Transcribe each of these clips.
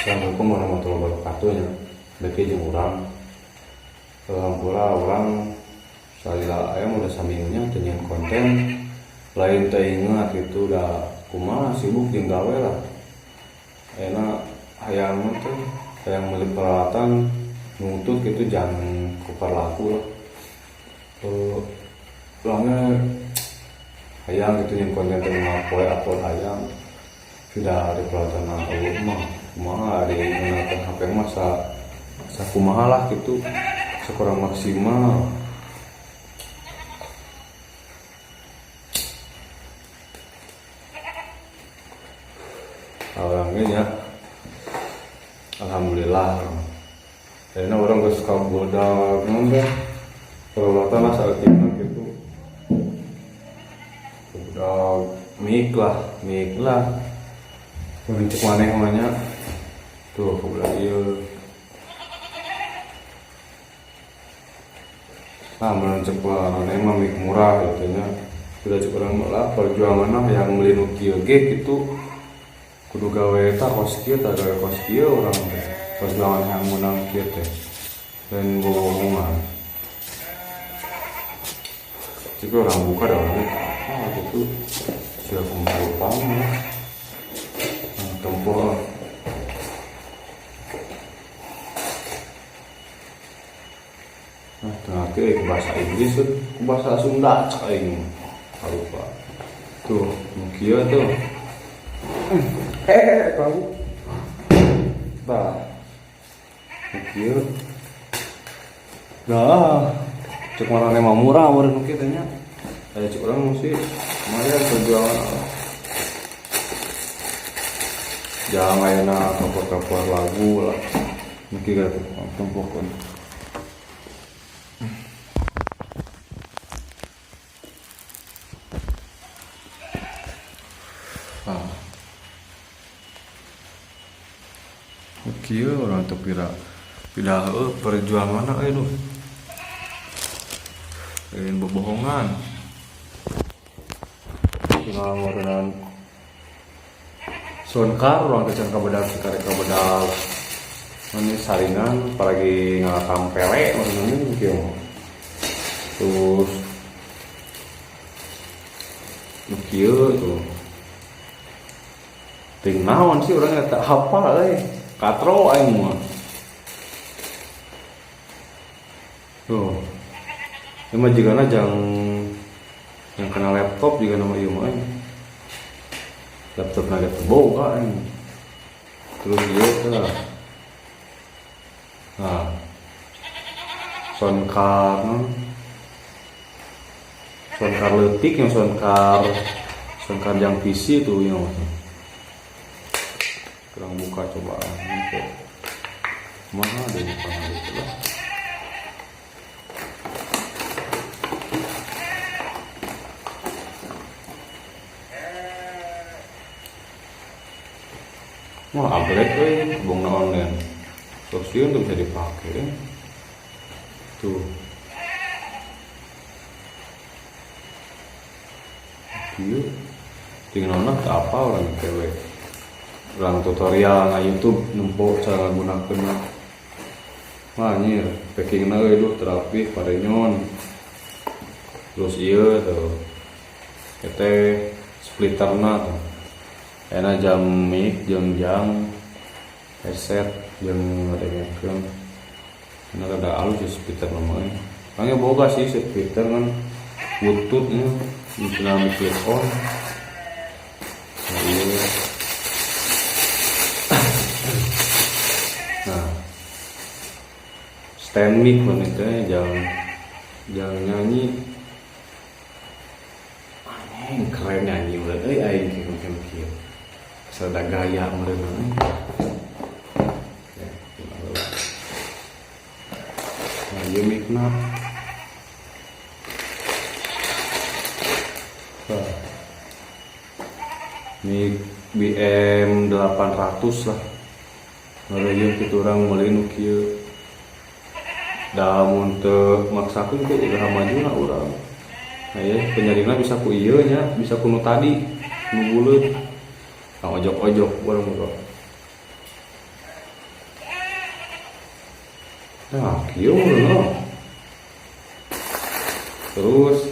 Assalamualaikum warahmatullahi wabarakatuh nya. Beki jeung urang. Hampura urang salila aya udah saminggunya teu nyieun konten. Lain teu ingat gitu udah kumaha sibuk jeung gawe lah. Ayeuna hayang teh hayang meuli peralatan nutut gitu jangan kuparlaku lah. Urangnya hayang gitu nyieun konten teh poe upload hayang. Sudah ada peralatan eueuh mah kumaha di menggunakan HP mah sa kumaha lah gitu, sekurang maksimal. Orangnya ya alhamdulillah akhirnya orang geus kaboda naon teh peralatan lah saat ini gitu. Udah mic lah, mic lah. Cek maneh mah nya. Tuh kebelah ieu. Nah, mun cek maneh mah mic murah gitu nya. Sudah cek urang mah lah perjuangan mah yang meuli nu kieu ge gitu. Kudu gawe eta kos kieu tah gawe kos kieu urang teh. Perjuangan yang menang kieu teh. Lain bohongan. Cek urang buka da urang teh apa gitu. Sia kumpul pang lah. Tempur. Nah, tengah ke bahasa Inggris tuh, bahasa Sunda cek aing mah. Lupa. Tuh, nu kieu tuh. Kamu. Tah. Nu kieu. Nah, cek marane mah murah meureun nu kieu teh nya. Aya cek urang sih lumayan perjuangan. Jangan ayeuna cover-cover lagu lah. Nu kieu tuh, tempokeun. Ah. Kieu urang teu pira pindah heueuh perjuanganna euy duh. Lain bobohongan. Tinggal ngeureunaan soundcard urang teh can kabedag karek kabedag. Ini saringan apalagi ngarekam pele meureun kieu mah. Terus nu kieu tuh. Ting naon sih urang eta hafal euy. Katro aing mah. Tuh. Ini mah jigana jang yang kena laptop juga nama ieu mah euy. Laptop na ge teu boga aing. Terus ieu teh. Nah. Soundcard non. Soundcard leutik yang soundcard soundcard yang PC tuh yang mah. Kurang buka coba ini mana ada buka itu lah. Wah, upgrade euy, bongna online. Sosial tuh bisa dipakai. Tuh. Kieu. Tinggal naon teu apa urang teh. Urang tutorial na YouTube nempo cara ngagunakeun. Wah anjir, packingna euy duh terapi parenyon. Terus ieu tuh. Eta splitterna tuh. Enak jam mic jeung jang headset jeung ngadengekeun. Enak ada alus ya splitter mah euy. Kayaknya boga sih splitter kan butut nya tinggal mic clip on. Nah, iya. Nah, stand mic mana teh jangan nyanyi. Anjing keren nyanyi udah euy aing kieu kieu kieu. Asal ada gaya meureun euy. Ya, nah, ieu mic-na. Nah. Mic BM 800 lah. Ngareuyeuh kitu urang meuli nu kieu. Da mun teu maksakeun ku usaha majuna urang. Nah, ya, penyaringna bisa ku ieu nya, bisa ku nu tadi, nu buleut. Nah, ojok-ojok urang mah. Nah, kieu no. Terus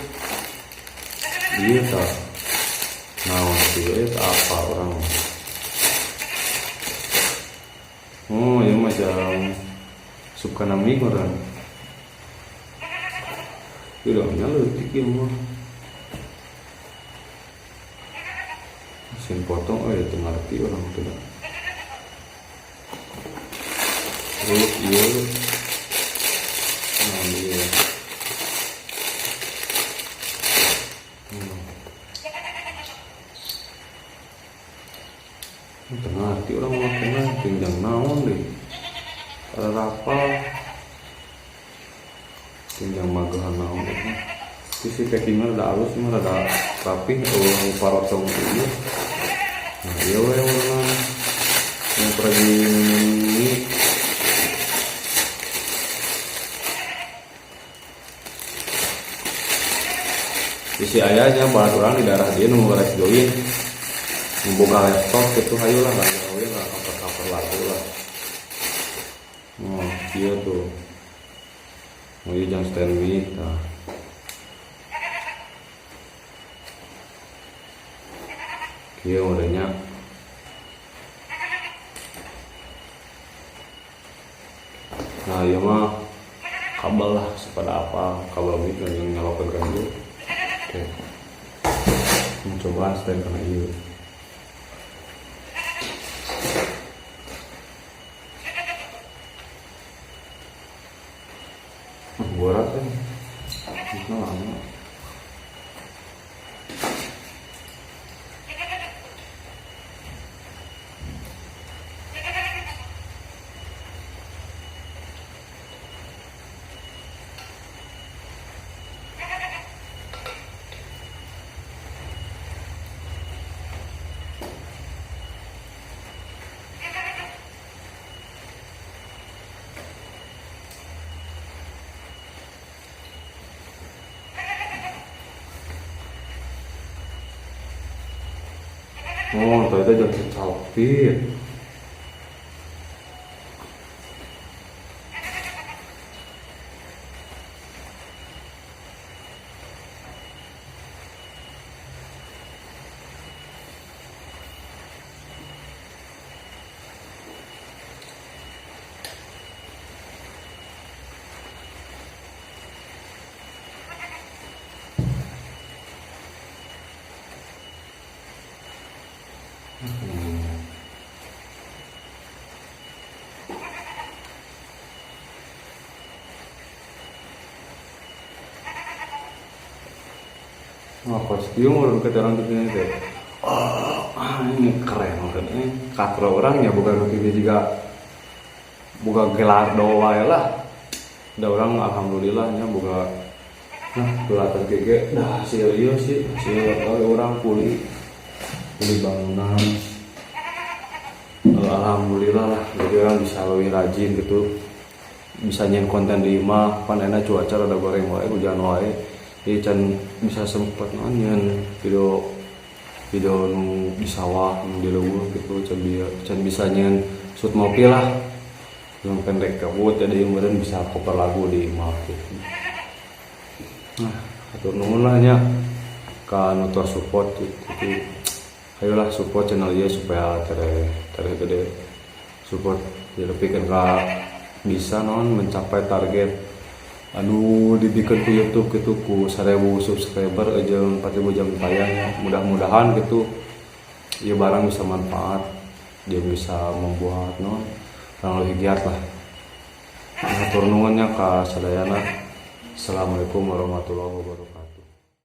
ieu tah naon ieu tah apa orang. Oh, ieu mah jang suka mic orang. Ieu nya leutik ieu mah. Mesin potong, oh ya teu ngarti orang teh. Terus ieu naon ieu. Teu ngarti urang makena tinjang naon deui. Rapal. Tinjang magahan naon eta. Terus si packingna rada alus mah rada rapih eueuh parotong ieu. Nah, ieu we urang yang pergi ini. Isi ayahnya barat orang di daerah dia nunggu rek join membuka laptop gitu, hayu lah nggak join lah, cover-cover lagu lah. Oh iya tuh, oh iya jangan stand mic nah. Iya udahnya. Nah iya mah kabel lah sepada apa kabel mic yang nyalakan kan dulu. Oke, mencoba stand karena iya. Berat kan? Itu lama. Oh, ternyata jadi capit. Wah, kostum orang ke orang tuh teh. Oh, ini keren orang ini. Katro orangnya bukan begini juga buka gelar doa ya lah. Udah orang alhamdulillahnya buka. Nah, kelihatan kayak dah serius sih, hasil orang pulih bangunan. Alhamdulillah lah, jadi orang bisa lebih rajin gitu, bisa nyen konten di imah, pan enak cuaca rada goreng wae, hujan wae, jadi can bisa sempet nyen video video nu di sawah nu di leuweung gitu, can bisa nyen shoot mobil lah, yang pendek kabut jadi kemudian bisa cover lagu di imah gitu. Nah, atur nuhun lah nya ka nu tos support gitu. Ayolah support channel ieu supaya tere gede support dilepikeun ka bisa non mencapai target anu dibikin ku YouTube gitu ku 1000 subscriber jeung 4000 jam tayang. Mudah-mudahan gitu ieu barang bisa manfaat, dia bisa membuat non orang lebih giat lah. Atur nuhun nya ka sadayana. Assalamualaikum warahmatullahi wabarakatuh.